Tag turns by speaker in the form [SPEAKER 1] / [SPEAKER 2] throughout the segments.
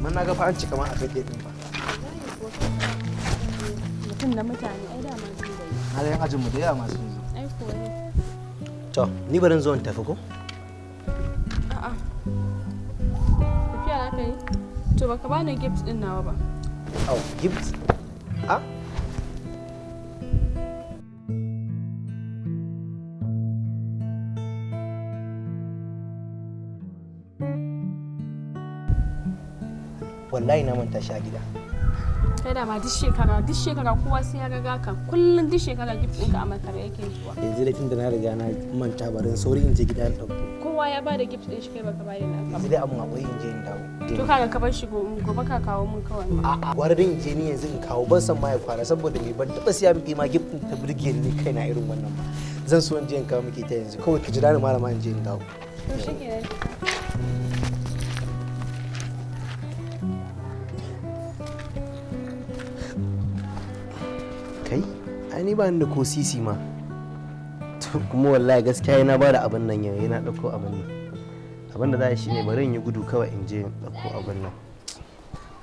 [SPEAKER 1] Amma na ga fa an cika ma a birthday din fa.
[SPEAKER 2] Mutum na mutane ai dama sun gani.
[SPEAKER 1] Halayen ajin mu da yawa masu yanzu.
[SPEAKER 2] Ai kuwa ne.
[SPEAKER 1] To, ni barin zo in tafi ko?
[SPEAKER 2] A'a. Tafiya za ka yi? To baka bani gift din nawa ba.
[SPEAKER 1] Au, gift? Ah? Wallahi na manta shi a gida.
[SPEAKER 2] Kai da ma duk shekara kowa sai ya riga ka. Kullum duk shekara gift ɗinka a makare yake zuwa.
[SPEAKER 1] Yanzu da tunda na riga na manta barin sauri in je gida in ɗauko.
[SPEAKER 2] Kowa ya bada gift ɗin shi kai baka bada naka
[SPEAKER 1] Yanzu
[SPEAKER 2] ba.
[SPEAKER 1] dai abun akwai in je in dawo.
[SPEAKER 2] To kaga ka bar shi gobe ka kawo mun kawai ma.
[SPEAKER 1] A'a, gwara dai in je ni yanzu in kawo ban san ma ya kwana saboda me ban taɓa siya miki ma gift ɗin ta burge ni kaina irin wannan ba. Zan so in je in kawo miki ta yanzu kawai ki jira ni malama in je in dawo.
[SPEAKER 2] To shikenan.
[SPEAKER 1] Kai, ai ni ba ni da ko sisi ma. To kuma wallahi gaskiya yana ba da abin nan yau yana ɗauko abin nan. Abin da za a yi shine bari in yi gudu kawai in je in ɗauko abin nan.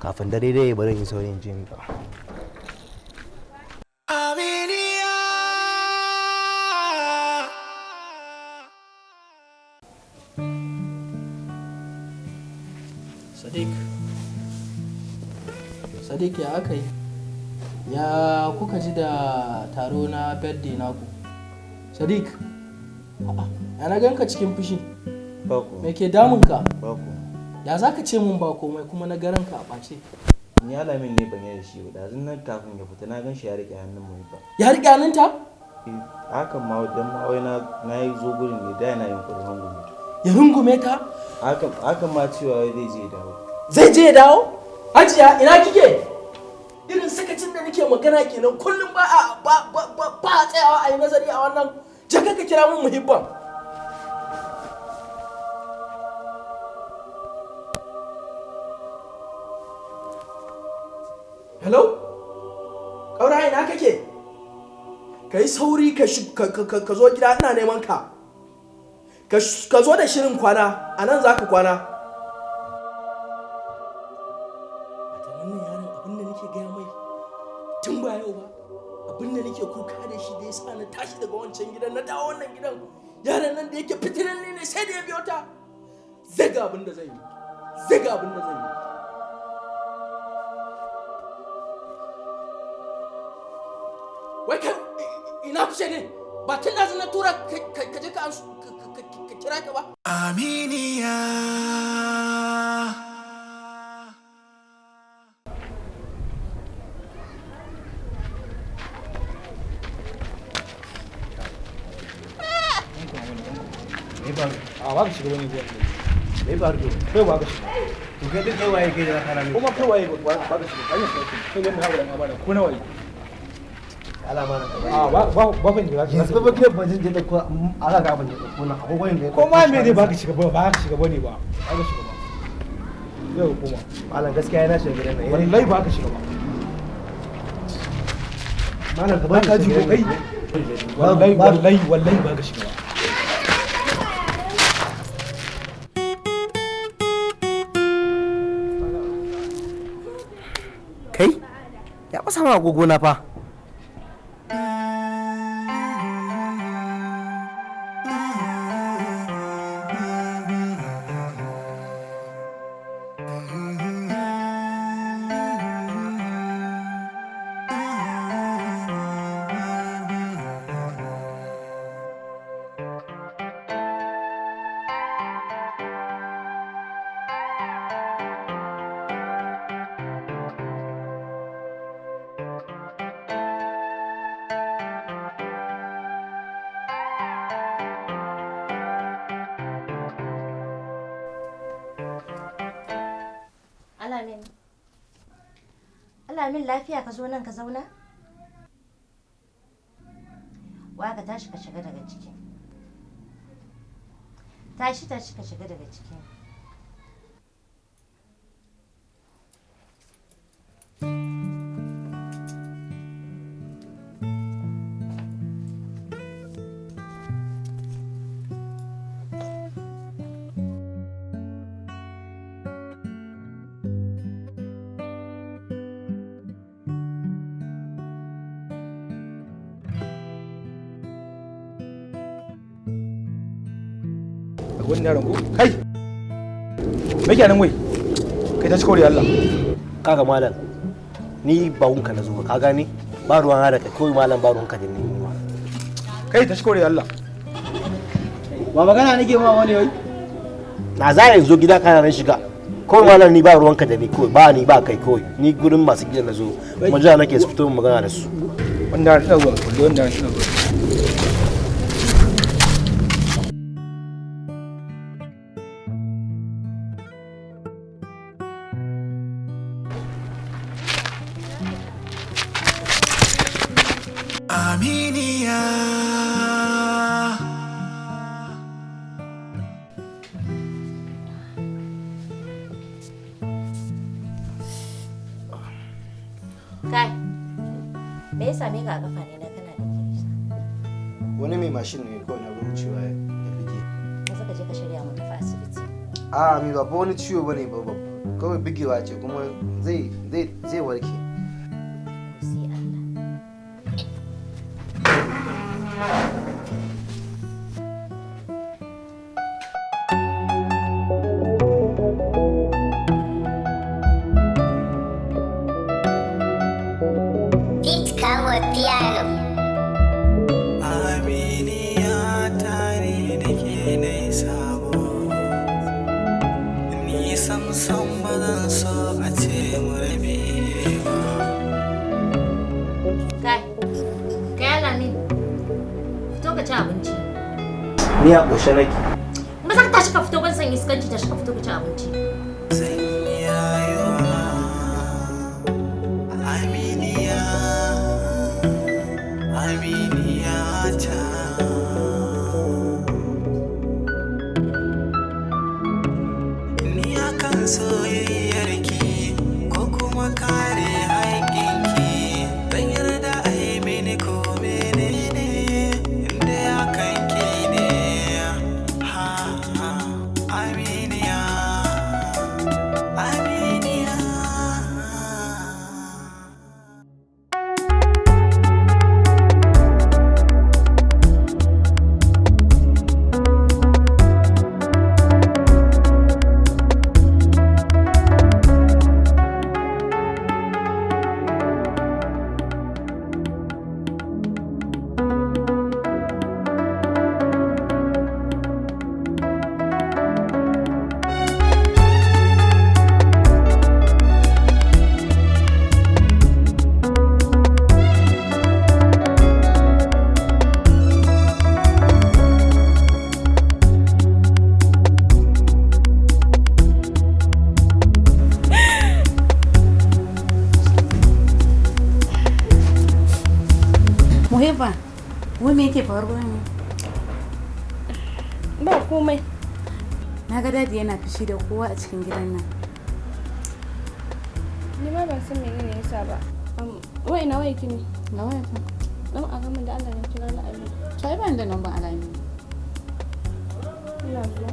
[SPEAKER 1] Kafin dare dai bari in yi sauri in je in dawo.
[SPEAKER 3] Aminiya.
[SPEAKER 4] Sadiq. Sadiq ya aka yi? Ya kuka ji da taro na birthday naku? Sadiq. A'a, ya na ganka cikin fushi.
[SPEAKER 5] Ba komai.
[SPEAKER 4] Me ke damunka?
[SPEAKER 5] Ba komai.
[SPEAKER 4] Ya za ka ce mun ba komai kuma na garanka a ɓace?
[SPEAKER 5] Ni Alamin ne ban yi da shi ba. Ɗazun nan kafin ya fita na gan shi ya riƙe hannun mu ba.
[SPEAKER 4] Ya riƙe hannunta?
[SPEAKER 5] Eh, hakan ma dan ma wai na yi zo gurin ne da yana yunƙurin rungume ta.
[SPEAKER 4] Ya rungume ta?
[SPEAKER 5] Hakan ma cewa zai je ya dawo.
[SPEAKER 4] Zai je ya dawo? Hajiya ina kike? Irin sakacin da nake magana kenan kullum ba a ba ba ba ba a tsayawa a yi nazari a wannan. Je ka kira mun muhibban. Hello? Ƙaura ina kake? Ka yi sauri ka zo gida ina neman ka. Ka zo da shirin kwana, a nan za ka kwana. Wata wannan yaron abin da nake gaya mai tun ba yau ba, abin da nake kuka da shi da ya sa na tashi daga wancan gidan na dawo wannan gidan. Yaron nan da yake fitinanne ne sai da ya biyo ta. Zai ga abin da zai yi. Zai ga abin da zai yi. Wai kai ina kuce ne? Ba tun ɗazu na tura ka je ka kira ka ba?
[SPEAKER 3] Aminiya.
[SPEAKER 6] A ba ka shiga wani buwan.
[SPEAKER 1] Me faru to?
[SPEAKER 6] Kai ba ka shiga.
[SPEAKER 1] To kai duk kai waye kai da kana
[SPEAKER 6] Kuma kai waye ba ka shiga. Kai ne kai ne mu hawo da amana ko na waye.
[SPEAKER 1] Alama na ka
[SPEAKER 6] A ba ba ba ban jira.
[SPEAKER 1] Yanzu ba kai ba jin da ko aka ga abin da ko na agogon da
[SPEAKER 6] Ko ma me dai ba ka shiga ba ba ka shiga bane ba. Ba ka shiga ba. Yau kuma.
[SPEAKER 1] Malam gaskiya yana shiga gidan nan.
[SPEAKER 6] Wallahi ba ka shiga ba.
[SPEAKER 1] Malam ka
[SPEAKER 6] Ba
[SPEAKER 1] bari
[SPEAKER 6] ka ji ko kai. Wallahi wallahi wallahi ba ka shiga ba.
[SPEAKER 1] Kai? Ya fasa ma agogo na fa.
[SPEAKER 7] Alamin. Alamin lafiya ka zo nan ka zauna? Wa ka tashi ka shiga daga ciki. Tashi tashi ka shiga daga ciki.
[SPEAKER 6] Wannan yaron ko? Kai! Me kenan wai? Kai ta ci kore Allah.
[SPEAKER 1] Kaga malam, ni ba wunka na zo ba, ka gane? Ba ruwan da kai, kawai malam ba ruwanka da ni ma.
[SPEAKER 6] Kai ta ci kore Allah.
[SPEAKER 4] Ba magana nake ma wani wai.
[SPEAKER 1] Na za yanzu zo gida kana nan shiga. Kawai malam ni ba ruwanka da ni kawai, ba ni ba kai kawai. Ni gurin masu gidan na zo, kuma jira nake su fito mu magana da su.
[SPEAKER 6] Wannan yaron ina zuwa, wannan yaron ina zuwa.
[SPEAKER 3] Aminiya.
[SPEAKER 7] Kai, me ya same ka a kafa ne na kana da kirista?
[SPEAKER 1] Wani mai mashin ne kawai na wucewa ya bige.
[SPEAKER 7] Maza ka je ka shirya mu tafi asibiti.
[SPEAKER 1] A mi ba fa wani ciwo bane ba ba. Kawai bigewa ce kuma zai zai zai warke.
[SPEAKER 7] Sai Allah.
[SPEAKER 8] Beat Kawo Piano.
[SPEAKER 3] Aminiya tare da ke na sabo. Ni sam sam ba zan so a ce mu rabe ba.
[SPEAKER 7] Kai, kai Alamin, fito ka ci abinci.
[SPEAKER 1] Ni a ƙoshe nake.
[SPEAKER 7] Maza ka tashi ka fito, ban san iskanci, tashi ka fito ka ci abinci.
[SPEAKER 3] Zan yi rayuwa. Aminiya, Aminiya ta. Ni akan soyayyarki ko kuma kare haƙƙinki, ban yarda a yi mini ko menene inda akan ki ne. Ha ha, Aminiya, Aminiya.
[SPEAKER 9] Muhibba, wai me yake faruwa ne?
[SPEAKER 2] Ba komai.
[SPEAKER 9] Na ga dadi yana fushi da kowa a cikin gidan nan.
[SPEAKER 2] Ni ma ban san menene yasa ba. Wai ina wai ki ne?
[SPEAKER 9] Ga wayata.
[SPEAKER 2] Dan a gama da Allah ne kira na Aminu.
[SPEAKER 9] To ai ban da number Alami.
[SPEAKER 2] Ina zuwa.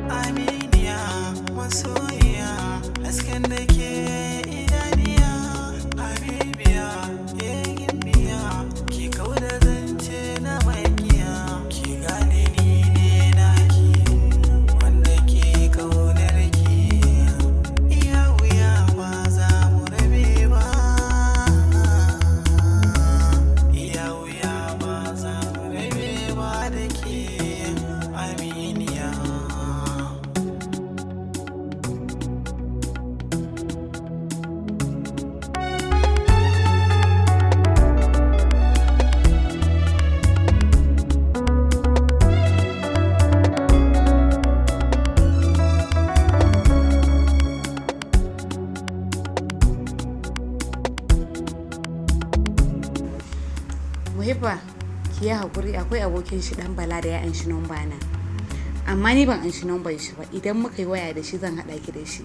[SPEAKER 3] Aminiya, masoyiya, hasken da ke idaniya, Habibiya, gimbiya, ki kauda zance na makiya, ki gane ni ne naki, wanda ke kaunar ki, iya wuya ba za mu rabe ba, iya wuya ba za mu rabe ba da ke, Aminiya.
[SPEAKER 9] Muhibba, ki yi haƙuri, akwai abokin shi dan Bala da ya anshi number na. Amma ni ban anshi number shi ba. Idan muka yi waya da shi zan haɗa ki da shi.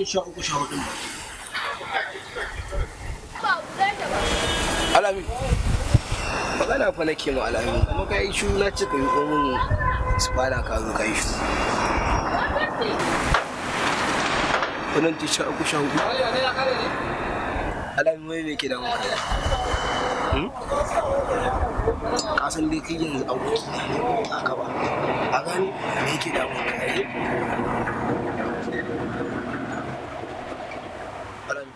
[SPEAKER 4] Mun 13 14 ba. Alami. Magana fa nake ma Alami. Kuma ka yi shu na ce ka yi mun su fara ka zo ka yi shu. Wannan ti 13 14. Alami wai me ke damun ka? Ka san dai kai yanzu aboki na ne ba ka ba. A gani me yake damun ka eh? Alami.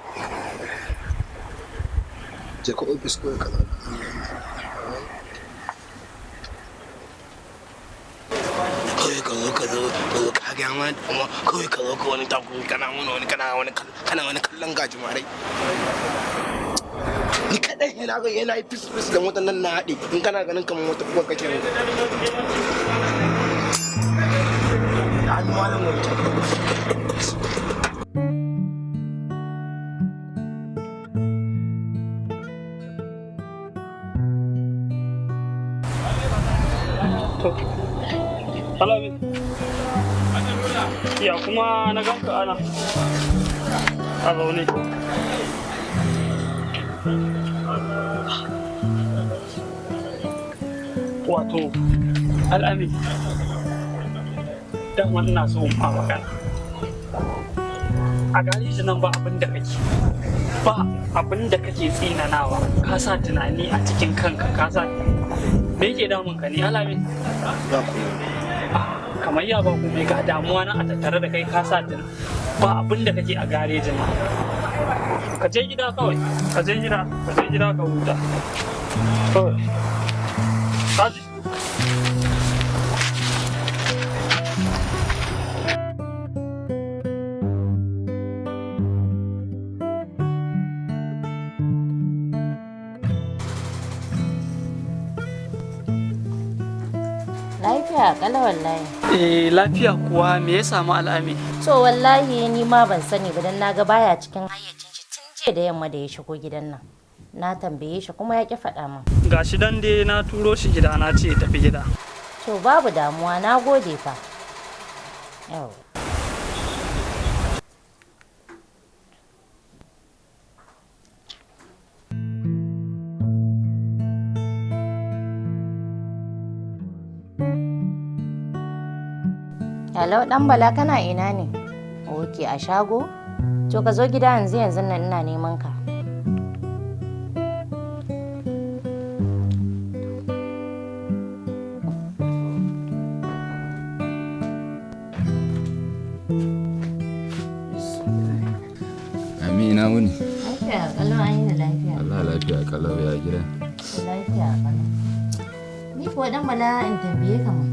[SPEAKER 4] Je ka ofis kawai ka zauna. Kawai ka zo ka zo ka zo ka ga ma kuma kawai ka zo ka wani takuri kana wani kana wani kana wani kallon gajimarai. Ni kadai yana ga yana yi fis fis da motar nan na haɗe in kana ganin kamar wata uwar kake mu. An malam wancan.
[SPEAKER 10] Alami. Ya kuma na ganka ana a zaune. Wato, Al'ami, dama ina so in ma magana. A gareji nan ba abin da kake, ba abin da kake tsinanawa, ka sa tunani a cikin kanka, ka sa me yake damun ka ne Al'ami?
[SPEAKER 4] Ba komai.
[SPEAKER 10] Kamar ya ba komai, ga damuwa na a tattare da kai, ka sa tun ba abin da kake a garejin nan. Ka je gida kawai, ka je gida, ka je gida ka huta kawai. Ka ji?
[SPEAKER 7] Lafiya kala wallahi.
[SPEAKER 10] Eh, lafiya kuwa, me ya samu Al'ami?
[SPEAKER 7] To wallahi ni ma ban sani ba, dan naga baya cikin hayyacin shi tun jiya da yamma da ya shigo gidan nan. Na tambaye shi kuma ya ki faɗa min.
[SPEAKER 10] Gashi dan dai na turo shi gida, na ce ya tafi gida.
[SPEAKER 7] To babu damuwa, na gode fa. Yau. Hello, dan Bala, kana ina ne? Ok, a shago? To ka zo gida yanzu yanzu nan, ina neman ka.
[SPEAKER 11] Amina, wuni.
[SPEAKER 7] Lafiya kalau, an yi da lafiya.
[SPEAKER 11] Allah lafiya kalau, ya gida.
[SPEAKER 7] Lafiya kalau. Ni kuwa dan Bala in tambaye ka ma.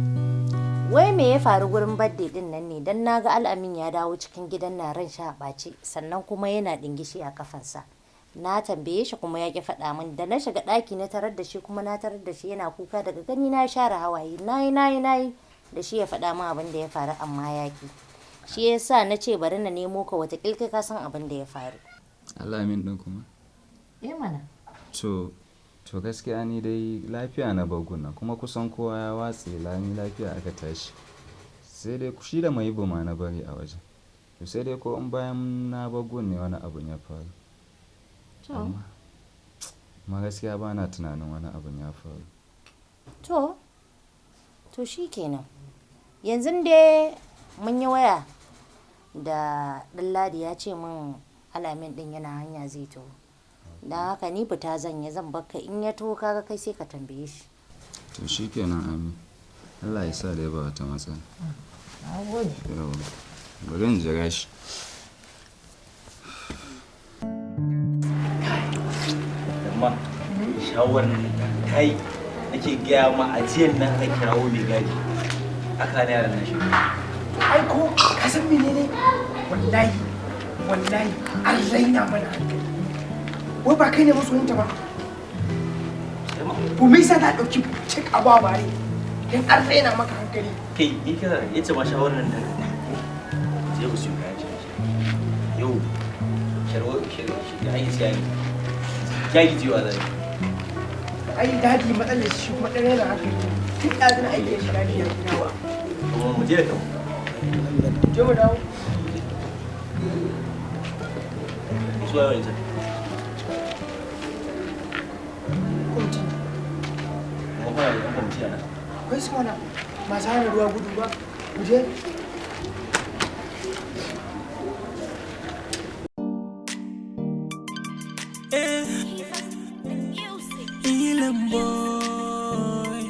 [SPEAKER 7] Wai me ya faru gurin birthday din nan ne? Dan naga Al'amin ya dawo cikin gidan na ran sha ɓace, sannan kuma yana dingishi a kafansa. Na tambaye shi kuma ya ki faɗa min. Da na shiga ɗaki na tarar da shi, kuma na tarar da shi yana kuka, daga gani na share hawaye. Nayi nayi nayi da shi ya faɗa min abin da ya faru amma ya ki. Shi yasa na ce bari na nemo ka, wata kai ka san abin da ya faru.
[SPEAKER 11] Al'amin din kuma?
[SPEAKER 7] Eh mana.
[SPEAKER 11] To gaskiya ni dai lafiya na baguna, kuma kusan kowa ya watse lami lafiya aka tashi. Sai dai shi da mai ma na bari a waje. To sai dai ko in bayan na bagun ne wani abun ya faru.
[SPEAKER 7] To.
[SPEAKER 11] Amma gaskiya ba na tunanin wani abun ya faru.
[SPEAKER 7] To shi kenan. Yanzu dai mun yi waya da Ɗanladi, ya ce min Al'amin ɗin yana hanya zai taho. Don haka ni fita zan yi, zan bakka, in ya taho kaga kai sai ka tambaye shi.
[SPEAKER 11] To shi kenan Ami. Allah ya sa dai ba wata matsala.
[SPEAKER 7] Na gode.
[SPEAKER 11] Yawwa. Bari in jira shi.
[SPEAKER 5] Amma shawarar nan ta yi, nake gaya ma ajiyar nan aka kirawo mai gadi aka hana yaran nan shiga.
[SPEAKER 4] Ai ko ka san menene? Wallahi wallahi an raina mana hankali. Wai ba kai ne masoyinta ba? To me yasa za a ɗauki cek a ba bare? Dan an raina maka hankali.
[SPEAKER 5] Kai ni kaza yace ma shawarar nan ta je ku siyo kayan shi yau sharwa shi ai siya ne ya gijewa zai.
[SPEAKER 4] Ai dadi matsalar shi kuma ɗan raina hankali. Tun ɗazu na aike shi, dadi ya fi dawa.
[SPEAKER 5] Kuma mu je da kanmu.
[SPEAKER 4] Je mu dawo.
[SPEAKER 5] Su waye wancan?
[SPEAKER 6] Kwamiti.
[SPEAKER 5] Kuma kuna da yan kwamiti a nan?
[SPEAKER 6] Akwai su mana masu hana ruwa gudu ba. Mu je.
[SPEAKER 3] Ilan boy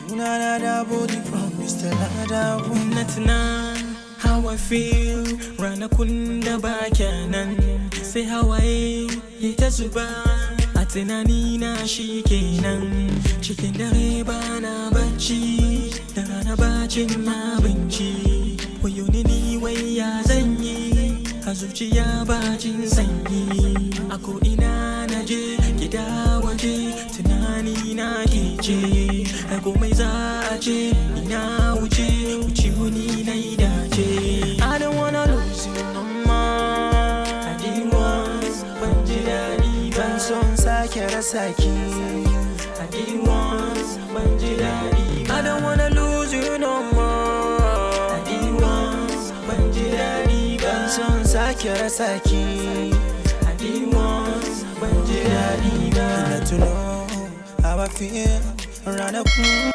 [SPEAKER 3] Sunana da body from Mr. Ladabu.
[SPEAKER 12] Na tuna how I feel ranakun da ba nan, sai hawaye ya ta zuba a tunani na. Shi kenan, cikin dare ba na bacci, da rana bacin abinci. Wayo ni, ni wai ya zan yi? A zuciya bacin sanyi. A ko ina na je, gida, waje, tunani na ke ce a komai za a ce ina wuce wuce wani na yi dace. I don't wanna lose you no more. I did once, ban ji daɗi ba.
[SPEAKER 3] Ban son sake rasa ki.
[SPEAKER 12] I did once, ban ji daɗi ba.
[SPEAKER 3] I don't wanna lose you no more.
[SPEAKER 12] I did once, ban ji daɗi ba.
[SPEAKER 3] Ban son sake rasa ki.
[SPEAKER 12] I did once, ban ji daɗi ba.
[SPEAKER 3] Ina tuno how I feel ranakun